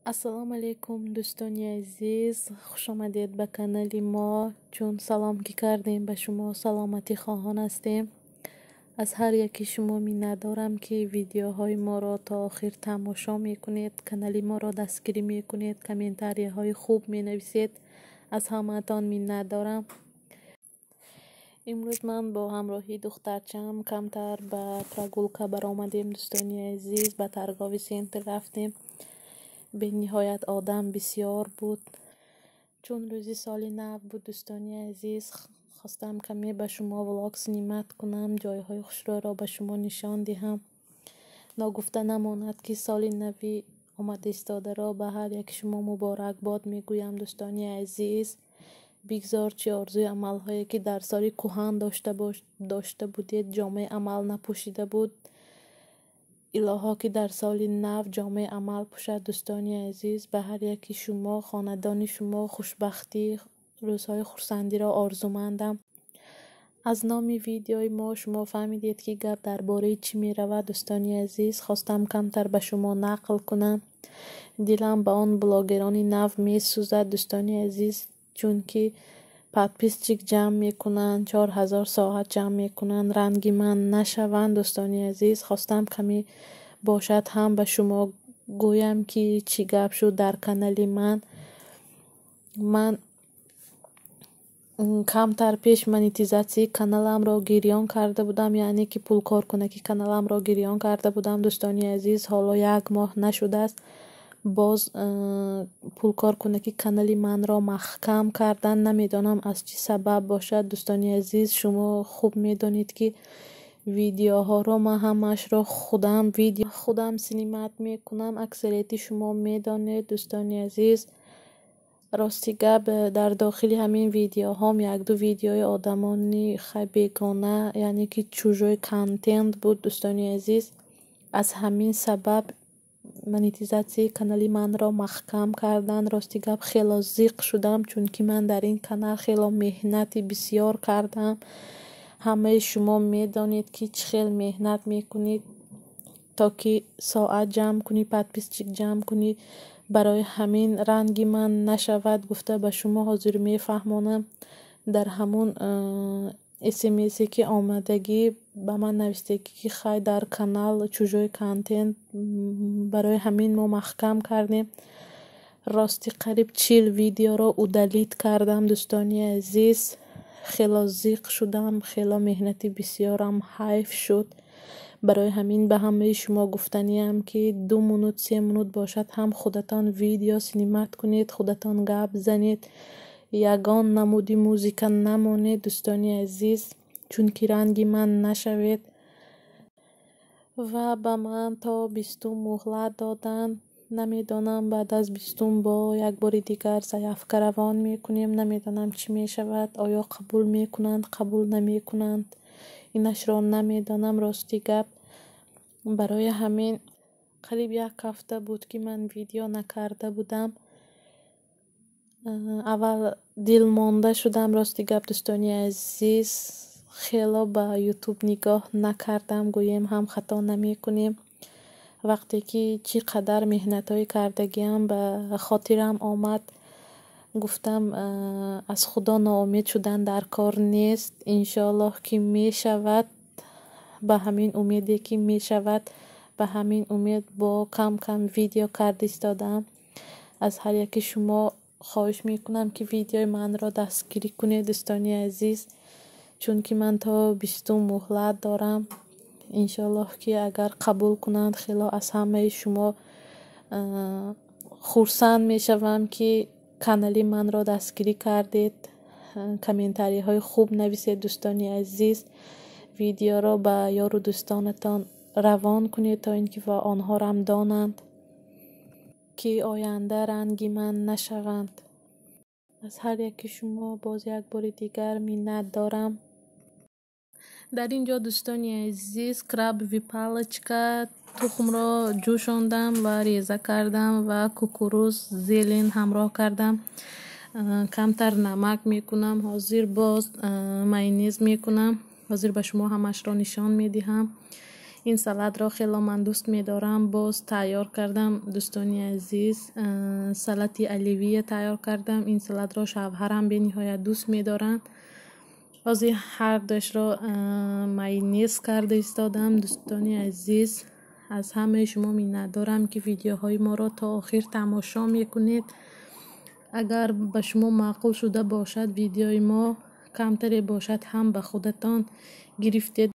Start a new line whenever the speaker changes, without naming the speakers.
Ассалому алайкум, дӯстони азиз, хушомадед ба канали мо. Чун салом ки кардем, ба шумо саломатӣ хоҳон ҳастем. Аз ҳар яки шумо миннатдорам, ки видеоҳои моро то охир тамошо мекунед, канали моро дастгирӣ мекунед, комментарияҳои хуб менависед. Аз ҳамаатон миннатдорам. Имрӯз ман бо ҳамроҳии духтарчаам камтар ба прогулка баромадем, дӯстони азиз, ба торговый центр рафтем. Бениҳоят одам бисёр буд. Чун рӯзи соли нав буд, дӯстони азиз, хостам каме ба шумо влог снимать кунам, ҷойҳои хушрӯйро ба шумо нишон диҳам. Ногуфта намонад, ки соли нави омада истодаро ба ҳар яки шумо муборакбод мегӯям, дӯстони азиз. Бигзор, чӣ орзуи амалҳое, ки дар соли кӯҳан дошта будед, ҷомаи амал напӯшида буд, илоҳо, ки дар соли нав ҷомаи амал пӯшад, дӯстони азиз. Ба ҳар яки шумо, хонадони шумо хушбахтӣ, рӯзҳои хурсандиро орзумандам. Аз номи видеои мо шумо фаҳмидед, ки гап дар бораи чӣ меравад, дӯстони азиз. Хостам камтар ба шумо нақл кунам. Дилам ба он блогерони нав месӯзад, дӯстони азиз, чунки подписчик ҷамъ мекунанд, 4000 соат ҷамъ мекунанд, ранги ман нашаванд, дӯстони азиз. Хостам каме бошад ҳам ба шумо гӯям, ки чӣ гап шуд дар канали ман. Ман камтар пеш монетизатсияи каналамро гирён карда будам, яъне ки пулкоркунаки каналамро гирён карда будам, дӯстони азиз. Ҳоло як моҳ нашудааст, боз пулкоркунаки канали манро маҳкам карданд. Намедонам, аз чӣ сабаб бошад, дӯстони азиз. Шумо хуб медонед, ки видеоҳоро ман ҳамаашро худам видео худам снимать мекунам. Аксарияти шумо медонед, дӯстони азиз. Рости гап, дар дохили ҳамин видеоҳом якду видеои одамони хай бегона, яъне ки чужой контент буд, дӯстони азиз. Аз ҳамин сабаб монетизатсияи канали манро маҳкам карданд. Рости гап, хело зиқ шудам, чунки ман дар ин канал хело меҳнати бисёр кардам. Ҳамаи шумо медонед, ки чӣ хел меҳнат мекунед, то ки соат ҷамъ кунӣ, подписчик ҷамъ кунӣ. Барои ҳамин ранги ман нашавад гуфта ба шумо ҳозир мефаҳмонам. Дар ҳамун смсе ки омадагӣ, ба ман навистагӣ, ки хай, дар канал чужой контент, барои ҳамин мо маҳкам кардем. Рости, қариб 40 видеоро удалить кардам, дӯстони азиз. Хело зиқ шудам, хело меҳнати бисёрам ҳайф шуд. Барои ҳамин ба ҳамаи шумо гуфтаниам, ки 2 минут, 3 минут бошад ҳам, худатон видео снимать кунед, худатон гап занед, ягон намуди музыка намонед, дӯстони азиз, чунки ранги ман нашавед. Ва ба ман то 20-ум муҳлат доданд. Намедонам, баъд аз 20-ум бо як бори дигар заявка равон мекунем. Намедонам, чӣ мешавад, оё қабул мекунанд, қабул намекунанд, инашро намедонам, рости гап. Барои ҳамин қариб як ҳафта буд, ки ман видео накарда будам. Аввал дилмонда шудам, рости гап, дӯстони азиз. Хело ба Ютуб нигоҳ накардам, гӯем ҳам хато намекунем. Вақте ки чӣ қадар меҳнатҳое кардагиам ба хотирам омад, гуфтам, аз Худо ноумед шудан дар кор нест, иншоаллоҳ, ки мешавад. Ба ҳамин умеде, ки мешавад, ба ҳамин умед бо кам кам видео карда истодаам. Аз ҳар яки шумо хоҳиш мекунам, ки видеои манро дастгирӣ кунед, дӯстони азиз, чунки ман то 20-ум муҳлат дорам. Иншоаллоҳ, ки агар қабул кунанд, хело аз ҳамаи шумо хурсанд мешавам, ки канали манро дастгирӣ кардед. Комментарияҳои хуб нависед, дӯстони азиз. Видеоро ба ёру дӯстонатон равон кунед, то ин ки онҳорам донанд, ки оянда ранги ман нашаванд. Аз ҳар яки шумо боз як бори дигар миннат дорам. Дар ин ҷо, дӯстони азиз, крабовый палочка, тухмро ҷӯшондам ва реза кардам ва кукуруз, зелень ҳамроҳ кардам. Камтар намак мекунам. Ҳозир боз майонез мекунам. Ҳозир ба шумо ҳамаашро нишон медиҳам. Ин салатро хело ман дӯст медорам, боз тайёр кардам, дӯстони азиз. Салати оливье тайёр кардам. Ин салатро шавҳарам бениҳоят дӯст медоранд. Ҳозир ҳардуяшро майонез карда истодам, дӯстони азиз. Аз ҳамаи шумо миннатдорам, ки видеоҳои моро то охир тамошо мекунед. Агар ба шумо маъқул шуда бошад видеои мо, камтаре бошад ҳам ба худатон гирифтед.